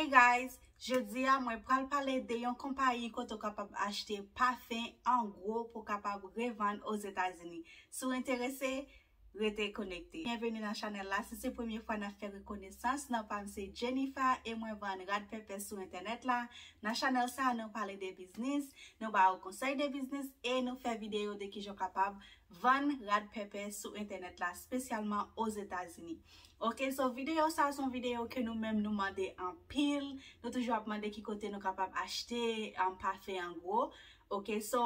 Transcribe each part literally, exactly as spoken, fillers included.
Hey guys, jodi a mwen pral pale de yon konpayi kote w kapab achte pafen an gwo pou w kapab revann Ozetazini. Si w enterese, rete konekte. Byenveni nan chanèl la. Si se premye fwa n ap fè rekonesans, non pa m se Jennifer e mwen vann rad pèpè sou entènèt la. Nan chanèl sa a, nou pale de biznis, nou ba ou konsèy de biznis e nou fè videyo de kijan w kapab vann rad pèpè sou entènèt la, espesyalman Ozetazini. Ok, so videyo sa a se yon videyo ke nou menm nou mande anpil. Nou toujou ap mande ki kote nou kapab achte um, pafen an gwo. Ok, so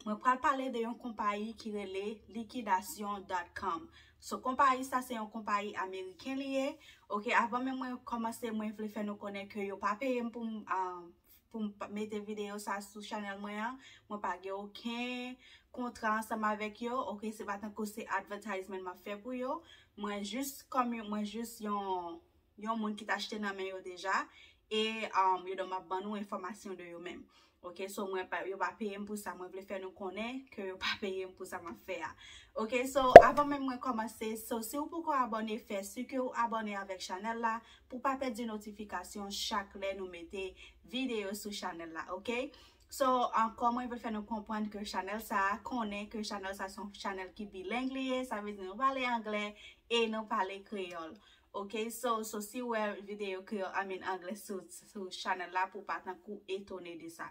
mwen pral pale de yon konpayi ki rele likidasyon dot com. So konpayi sa se yon konpayi ameriken li ye. Ok, avan menm mwen kòmanse, mwen vle fè nou konnen ke yo pa peye m pou m um, pou m pa- mete videyo sa sou chanèl mwen an. Mwen pa gen okenn kontra ansanm avèk yo. Ok, se pa tankou se advertisement m ap fè pou yo. Mwen jis kòm yon- mwen jis yon yon moun ki t achte nan men yo deja. E um, yo don m ap ban nou enfòmasyon de yo menm. Ok, so mwen pa, yo pa peye m pou sa. Mwen vle fè nou konnen ke yo pa peye m pou sa m ap fè a. Ok, so avan menm mwen kòmanse, so si w poko abòne, fè si ke w abòne avèk chanèl la pou w pa pèdi notifikasyon chak lè nou mete videyo sou chanèl la, ok? So, ankò mwen vle fè nou konprann ke chanèl sa a, konnen ke chanèl sa se yon chanèl ki bileng li ye, sa vle di nou pale anglè e nou pale kreyòl. Ok, so, so si w wè videyo kreyòl, I mean anglè sou, sou chanèl la pou w pa tankou etone de sa.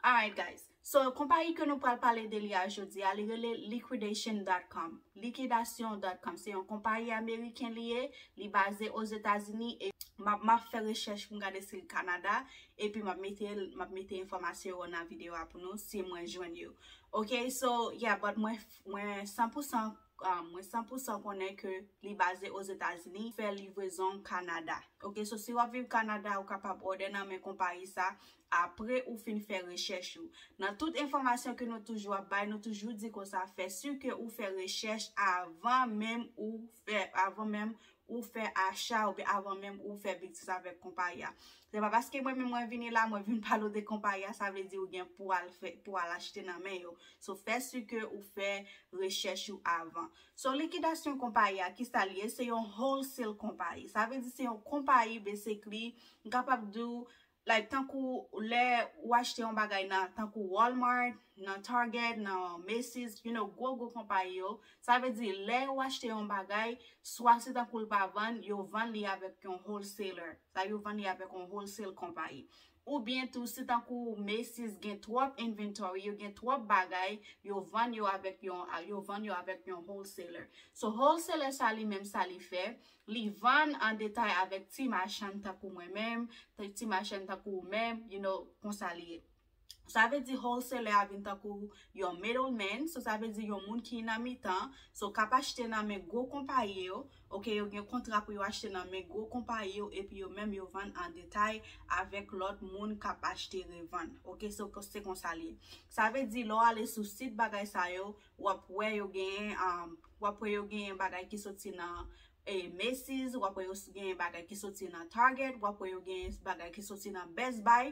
Alright guys, so konpayi ke nou pral pale de li a jodi a, li rele liquidation dot com. Likidasyon dot com se yon konpayi ameriken li ye, li baze Ozetazini e m ap m ap fè rechèch pou m gade si l Kanada, epi m ap mete m ap mete enfòmasyon yo nan videyo a pou nou si mwen jwenn yo. Ok, so yeah, but mwen mwen san pou san um, mwen san pou san konnen ke li baze Ozetazini, fè livrezon Kanada. Ok, so si w ap viv Kanada, ou kapab òdè nan men konpayi sa apre ou fin fè rechèch ou. Nan tout enfòmasyon ke nou toujou ap bay, nou toujou di konsa, fè si ke ou fè rechèch avan menm ou fè, avan menm ou fè acha oubyen avan menm ou fè biznis avèk konpayi a. Se pa paske mwen menm mwen vini la, mwen vin pale w de konpayi a, sa vle di ou gen pou al fè, pou al achte nan men yo. So fè si ke ou fè rechèch ou avan. So likidasyon konpayi a, kisa li ye? Se yon wholesale konpayi. Sa vle di se yon konpayi, basically, m kapab di w, like, tankou lè ou achte yon bagay nan, tankou Walmart, nan Target, nan Macy's, you know, gwo gwo konpayi yo. Sa vle di lè ou achte yon bagay, swa se tankou l pa vann, yo vann li avèk yon wholesaler. Sa yo vann li avèk yon wholesale konpayi. Oubyen tou, si tankou Macy's gen twòp inventory, yo gen twòp bagay, yo vann yo avèk yon, yo vann yo avèk yon wholesaler. So wholesaler sa li menm sa li fè, li vann an detay avèk ti machann tankou mwen menm, ti machann tankou ou menm, you know, konsa li ye. Sa vle di wholesaler a vin tankou yon middleman, so sa vle di yon moun ki nan mitan, so k ap achte nan men gwo konpayi yo, ok, yo gen kontra pou yo achte nan men gwo konpayi yo, epi yo menm yo vann an detay avèk lòt moun k ap achte revann, ok, so se konsa li ye. Sa vle di lè w ale sou sit bagay sa yo, w ap wè yo genyen, um, w ap wè yo genyen bagay ki soti nan e, Macy's, w ap wè yo s- genyen bagay ki soti nan Target, w ap wè yo genyen bagay ki soti nan Best Buy,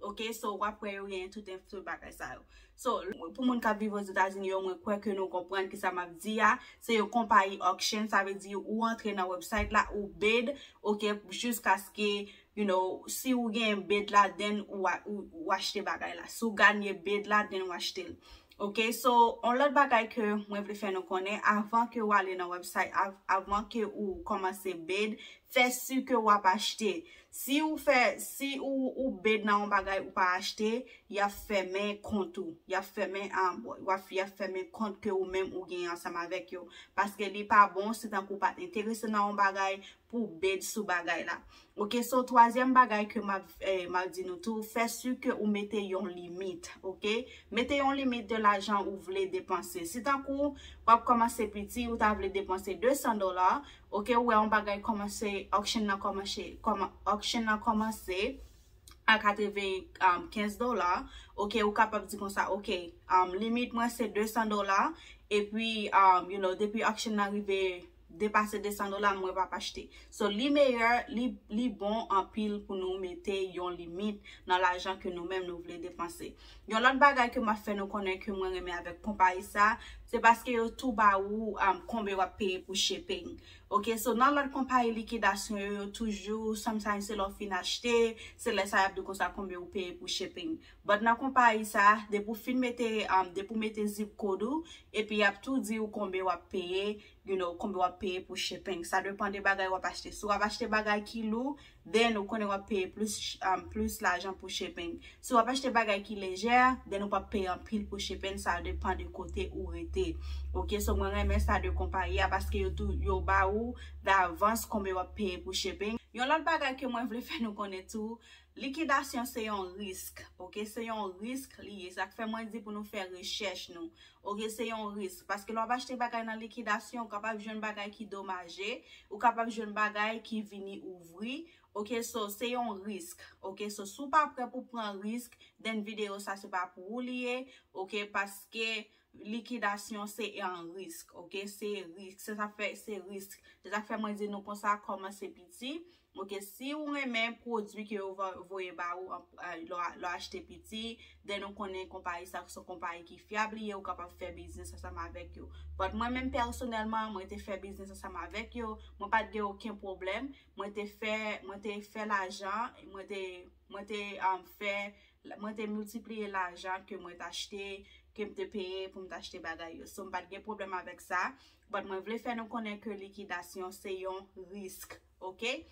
ok, so w ap wè yo genyen tout, tout bagay sa yo. So, pou moun k ap viv Ozetazini yo, mwen kwè ke nou konprann ki sa m ap di a, se yon konpayi auction, sa vle di ou antre nan website la, ou bid, ok, jiskaske, you know, si ou genyen bid la, then ou, a- ou, ou achte bagay la. Si ou ganye bid la, then ou achte l. Ok, so, yon lòt bagay ke mwen vle fè nou konnen, avan ke w ale nan website, av- avan ke ou kòmanse bid, fè si ke w ap achte. Si ou fè, si ou, ou bid nan yon bagay ou pa achte, y ap fèmen kont ou. Y ap fèmen, um, w ap, y ap fèmen kont ke ou menm ou genyen ansanm avèk yo. Paske li pa bon, si tankou w pa t enterese nan yon bagay, pou bid sou bagay la. Ok, so twazyèm bagay ke m ap, eh, m ap di nou tou, fè si ke ou mete yon limit, ok? Mete yon limit de lajan ou vle depanse. Si tankou w ap kòmanse piti, ou ta vle depanse de san dola, ok, ou wè yon bagay kòmanse, auction nan kòmanse, kòman, auction nan kòmanse a katrevenkenz dola, ok, ou kapab di konsa, ok, um, limit mwen se de san dola, epi, um, you know, depi auction nan rive depase de san dola, mwen p ap achte. So, li meyè, li, li bon anpil pou nou mete yon limit nan lajan ke nou menm nou vle depanse. Yon lòt bagay ke m ap fè nou konnen ke mwen renmen avèk konpayi sa, se paske yo tou ba ou, um, konbyen w ap peye pou shipping. Ok, so nan lòt konpayi likidasyon yo, yo toujou, sometimes se lè w fin achte, se lè sa y ap di w konsa konbyen ou peye pou shipping. But nan konpayi sa, depi w fin mete, um, depi w mete zip code ou, epi y ap tou di w konbyen w ap peye, you know, konbyen w ap peye pou shipping. Sa depann de bagay w ap achte. Si w ap achte bagay ki lou, then ou konnen w ap peye plis, um, plis lajan pou shipping. Si w ap achte bagay ki lejè, then ou p ap peye anpil pou shipping, sa depann de kote ou rete. Ok, so mwen renmen sa de konpayi a paske yo tou, yo ba ou davans konbyen w ap peye pou shipping. Yon lòt bagay ke mwen vle fè nou konnen tou, likidasyon se yon risk, ok? Se yon risk li ye. Sa k fè mwen di pou nou fè rechèch nou. Ok, se yon risk. Paske lè w ap achte bagay nan likidasyon, ou kapab jwenn bagay ki domaje, ou kapab jwenn bagay ki vini ouvri. Ok, so se yon risk. Ok, so si w pa prè pou pran risk, then videyo sa se pa pou ou li ye. Ok, paske likidasyon se yon risk. Ok, se risk. Se sa fè, se risk. Se sa fè mwen di nou konsa, kòmanse piti. Ok, si ou renmen pwodui ke yo vo-, voye ba ou an, a, lè w a-, lè w achte piti, then ou konnen konpayi sa se yon konpayi ki fyab li ye, ou kapab fè biznis ansanm avèk yo. But mwen menm pèsonèlman, mwen te fè biznis ansanm avèk yo, mwen pa t gen okenn pwoblèm, mwen te fè, mwen te fè lajan, mwen te, mwen te, um, fè, mwen te miltipliye lajan ke mwen t achte, ke m te peye pou m t achte bagay yo. So, m pa t gen pwoblèm avèk sa, but mwen vle fè nou konnen ke likidasyon se yon risk, ok?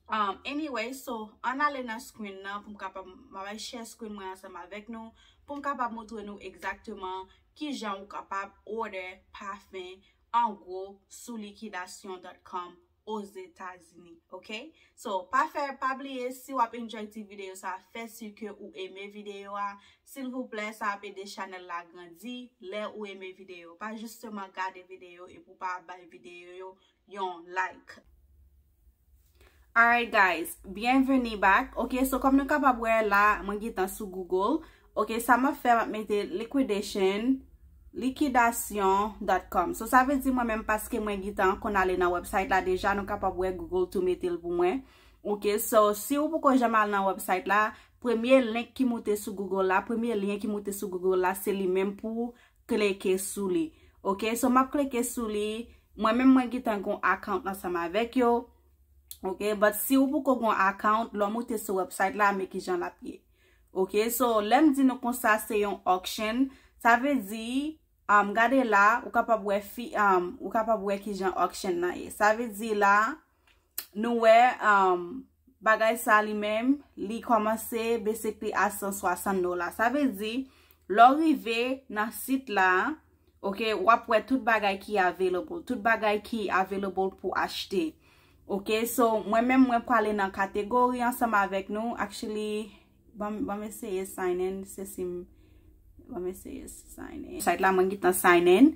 Um, anyway, so, ann ale nan screen nan pou m kapab, m ap share screen mwen ansanm avèk nou, pou m kapab montre nou egzakteman kijan ou kapab order pafen an gwo sou likidasyon dot com Ozetazini, ok? So, pa fè, pa bliye, si w ap enjoy ti videyo sa, fè si ke ou eme videyo a. Silvouplè, sa ap ede chanèl la grandi lè ou eme videyo. Pa jisteman gade videyo epi w pa bay videyo yo yon like. Alright guys, byenveni back. Ok, so kòm nou kapab wè la, mwen gentan sou Google. Ok, sa m ap fè, m ap mete liquidation, likidasyon dot com. So sa vle di mwen menm paske mwen gentan konn ale nan website la deja, nou kapab wè Google tou mete l pou mwen. Ok, so si ou poko janm al nan website la, premye link ki moute sou Google la, premye lyen ki moute sou Google la, se li menm pou klike sou li. Ok, so m ap klike sou li. Mwen menm mwen gentan gon account ansanm avèk yo. Ok, but si ou poko gon account, lè w moute sou website la, men kijan l ap ye. Ok, so lè m di nou konsa se yon auction, sa vle di, um, gade la, ou kapab wè fi, um, ou kapab wè kijan auction nan ye. Sa vle di la, nou wè, um, bagay sa li menm, li kòmanse basically a san swasant dola. Sa vle di, lè w rive nan sit la, ok, w ap wè tout bagay ki available, tout bagay ki available pou achte. Ok, so mwen menm mwen prale nan kategori ansanm avèk nou. Actually, ban m, ban m eseye sign in, se si m, ban m eseye sign in. Site la mwen gentan sign in.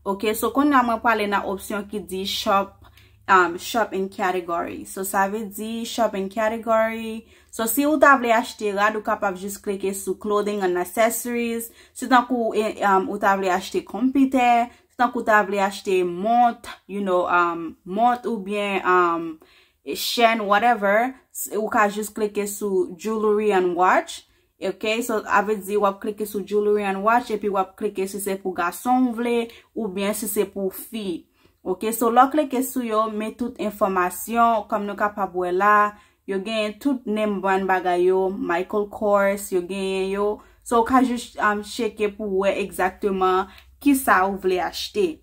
Ok, so kounye a mwen prale nan opsyon ki di shop, um, shop in category. So sa vle di shop in category. So si ou ta vle achte rad, ou kapab jis klike sou clothing and accessories. Si tankou, eh, um, ou ta vle achte konpitè, si tankou ou ta vle achte mont, you know, um, mont oubyen, um, chèn, whatever, s-, ou ka jis klike sou jewelry and watch. Ok, so sa vle di w ap klike sou jewelry and watch epi w ap klike si se pou gason ou vle oubyen si se pou fi. Ok, so lè w klike sou yo, men tout enfòmasyon, kòm nou kapab wè la, yo genyen tout name brand bagay yo, Michael Kors, yo genyen yo. So, ou ka jis, um, tcheke pou w wè egzakteman kisa ou vle achte.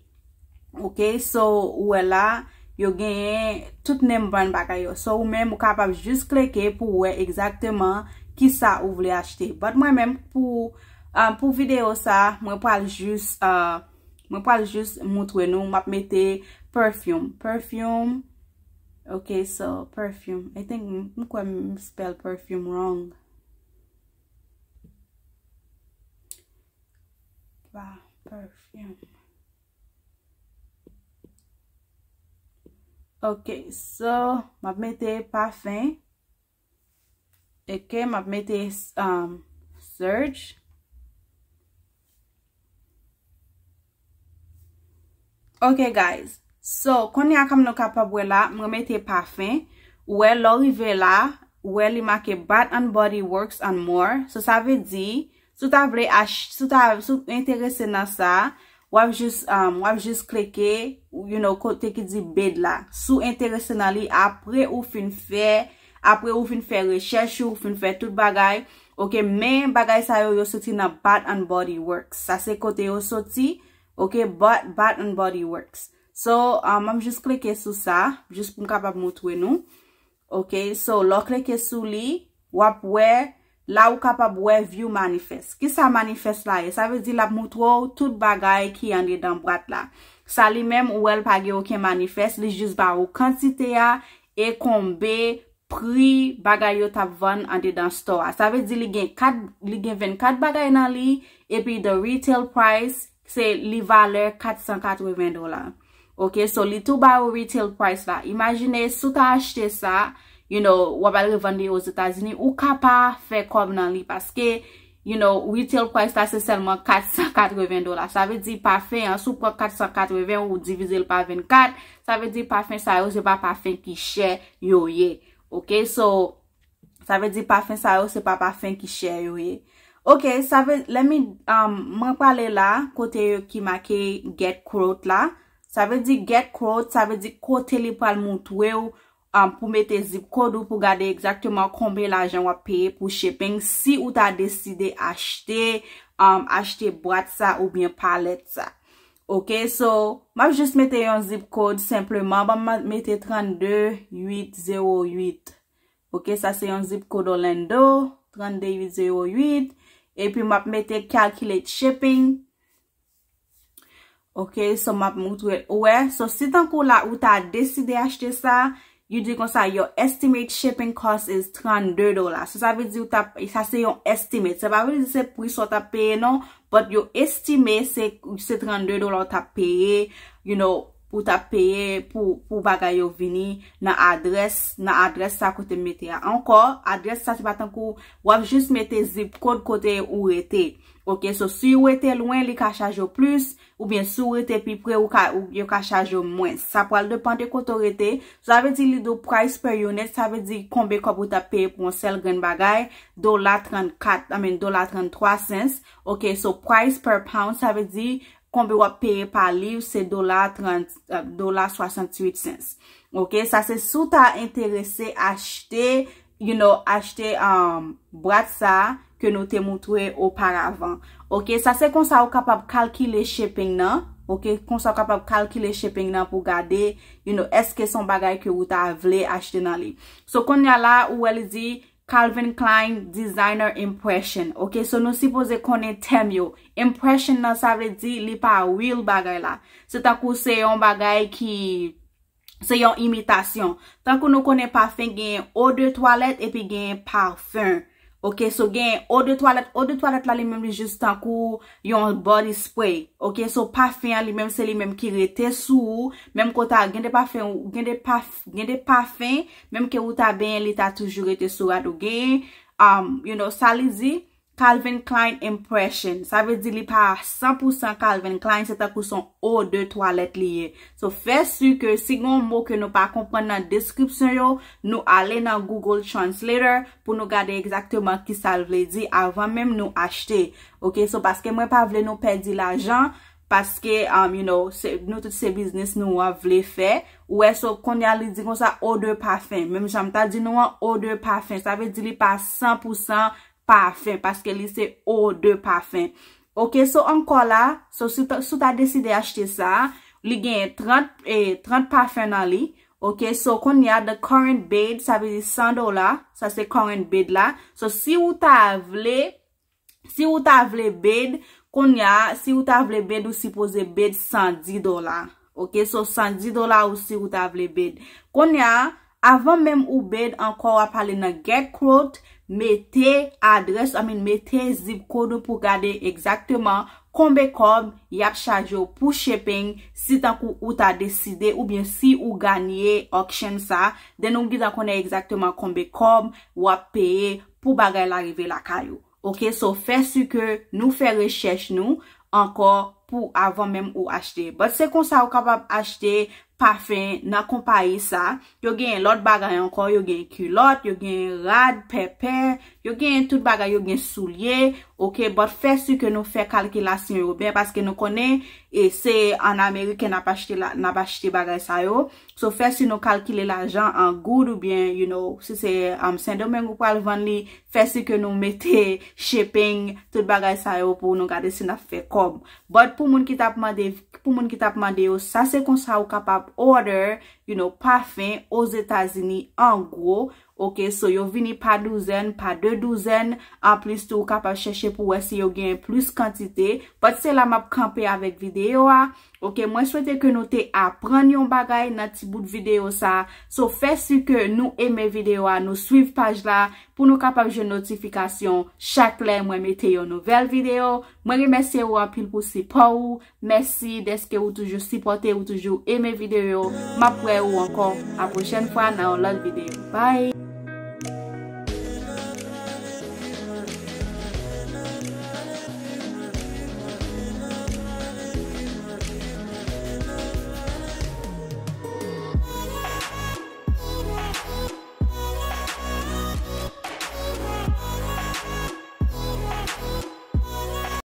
Ok, so, ou wè la, yo genyen tout name brand bagay yo. So, ou menm, ou kapab jis klike pou w wè egzakteman kisa ou vle achte. But mwen menm, pou, um, pou videyo sa, mwen pral jis, uh, mwen pral jis moutre nou, m ap mete perfume. Perfume. Ok, so, perfume. I think m, m kwè m spell perfume wrong. Pa, perfume. Ok, so, m ap mete pafen. Ok, m ap mete, um, search. Ok, guys. So, kounye a kòm nou kapab wè la, mwen mete pafen. Ou wè, lè w rive la, ou wè li make Bath and Body Works and More. So, sa vle di, si w ta vle ach-, si w ta, si w enterese nan sa, w ap jis, um, w ap jis klike, you know, kote ki di bid la. Si w enterese nan li, apre ou fin fè, apre ou fin fè rechèch ou, ou fin fè tout bagay, ok, men bagay sa yo, yo soti nan Bath and Body Works. Sa se kote yo soti, ok, Bath, Bath and Body Works. So, um, m ap jis klike sou sa, jis pou m kapab montre nou. Ok, so, lè w klike sou li, w ap wè, la ou kapab wè view manifest. Kisa manifest la ye? Sa vle di l ap montre w tout bagay ki andedan bwat la. Sa li menm, ou wè l pa gen okenn manifest, li jis ba ou kantite a e konbe pri bagay yo t ap vann andedan store a. Sa vle di li gen kat, li gen vennkat bagay nan li, epi the retail price, se li valè kat san katreven dola. Ok, so li tou ba ou retail price la. Imajine si w ta achte sa, you know, w ap al revann li Ozetazini, ou ka pa fè kòb nan li paske, you know, retail price la se sèlman kat san katreven dola. Sa vle di pafen an, si w pran kat san katreven ou divize l pa vennkat, sa vle di pafen sa yo se pa pafen ki chè yo ye. Ok, so, sa vle di pafen sa yo se pa pafen ki chè yo ye. Ok, sa vle, let me, um, mwen prale la, kote yo ki make get quote la. Sa vle di get quote, sa vle di kote li pral montre w, um, pou mete zip code ou pou gade egzakteman konbyen lajan w ap peye pou shipping si ou ta deside achte, um, achte bwat sa oubyen palèt sa. Ok, so, m ap jis mete yon zip code senpleman. Ban m mete trannde uit zewo uit. Ok, sa se yon zip code Orlando, trannde uit zewo uit. Epi m ap mete calculate shipping. Ok, so m ap montre ou wè. So, si tankou la ou ta deside achte sa, you di konsa, your estimate shipping cost is trannde dola. So, sa vle di ou ta, sa se yon estimate. Sa pa vle di se pri sa w t ap peye non, but yo estime se, se trannde dola w t ap peye, you know, ou t ap peye pou, pou bagay yo vini nan adrès, nan adrès sa kote m mete a. Ankò, adrès sa se pa tankou w ap jis mete zip code kote ou rete. Ok, so si ou rete lwen, li ka chaje w plis, oubyen si ou rete pi pre, ou ka, ou, yo ka chaje w mwens. Sa pral depann de kote ou rete. Sa vle di li di w price per unit, sa vle di konbe kòb ou t ap peye pou yon sèl grenn bagay, dola trannkat, I mean, dola tranntwa cents. Ok, so price per pound, sa vle di konbe w ap peye pa liv, se dola trant, eh, dola swasanntuit cents. Ok, sa se si w ta enterese achte, you know, achte, um, bwat sa ke nou te montre oparavan. Ok, sa se konsa ou kapab kalkile shipping nan. Ok, konsa ou kapab kalkile shipping nan pou gade, you know, èske se yon bagay ke ou ta vle achte nan li. So, kounye a la, ou wè li di Calvin Klein Designer Impression. Ok, so nou sipoze konnen tèm yo. Impression nan, sa vle di li pa real bagay la. Se tankou se yon bagay ki, se yon imitasyon. Tankou nou konnen pafen gen eau de toilette epi gen parfum. Ok, so gen eau de toilette, eau de toilette la li menm li jis tankou yon body spray. Ok, so pafen an li menm se li menm ki rete sou ou, menm kote a gen de pafen, gen de paf, gen de pafen, menm ke ou ta benyen li ta toujou rete sou rad ou genyen. Um, you know, sa li di, Calvin Klein Impression. Sa vle di li pa san pou san Calvin Klein, se tankou se yon eau de toilette li ye. So, fè si ke si gen yon mo ke nou pa konprann nan deskripsyon yo, nou ale nan Google Translator pou nou gade egzakteman kisa l vle di avan menm nou achte. Ok, so paske mwen pa vle nou pèdi lajan, paske, um, you know, se, nou tout se biznis nou an vle fè. Ou wè, so kounye a li di konsa eau de parfum. Menm jan m ta di nou an, eau de parfum. Sa vle di li pa san pou san pafen, paske li se eau de parfum. Ok, so ankò la, so si w ta, si w ta deside achte sa, li gen trant, eh, trant pafen nan li. Ok, so kounye a, the current bid, sa vle di san dola, sa se current bid la. So si ou ta vle, si ou ta vle bid, kounye a, si ou ta vle bid, ou sipoze bid san di dola. Ok, so san di dola ou si ou ta vle bid. Kounye a, avan menm ou bid ankò, w ap ale nan get quote, mete adrès, I mean, mete zip code ou pou gade egzakteman konbe kòb y ap chaje w pou shipping, si tankou ou ta deside oubyen si ou ganye auction sa, then ou gentan konnen egzakteman konbe kòb w ap peye pou bagay la rive lakay ou. Ok, so fè si ke nou fè rechèch nou ankò pou avan menm ou achte. But se konsa ou kapab achte pafen nan konpayi sa. Yo gen lòt bagay ankò, yo gen kilòt, yo gen rad, pèpè, yo gen tout bagay, yo gen soulye, ok, but fè si ke nou fè kalkilasyon yo byen, paske nou konnen e se an ameriken n ap achte la, n ap achte bagay sa yo. So fè si nou kalkile lajan an goud oubyen, you know, si se um, Sendomeng ou pral vann li, fè si ke nou mete shipping, tout bagay sa yo pou nou gade si n ap fè kòb. But pou moun ki t ap mande, pou moun ki t ap mande yo, sa se konsa ou kapab order, you know, pafen Ozetazini an gwo. Ok, so yo vini pa douzèn, pa de douzèn. Anplis tou, ou kapab chèche pou wè si yo gen plis kantite. But se la m ap kanpe avèk videyo a. Ok, mwen swete ke nou te aprann yon bagay nan ti bout videyo sa. So fè si ke nou eme videyo a, nou swiv paj la pou nou kapab jwenn notifikasyon chak lè mwen mete yon nouvèl videyo. Mwen remèsye ou anpil pou sipò ou. Mèsi dèske ou toujou sipòte, ou toujou eme videyo. M ap wè ou ankò a pwochèn fwa nan yon lòt videyo. Bye!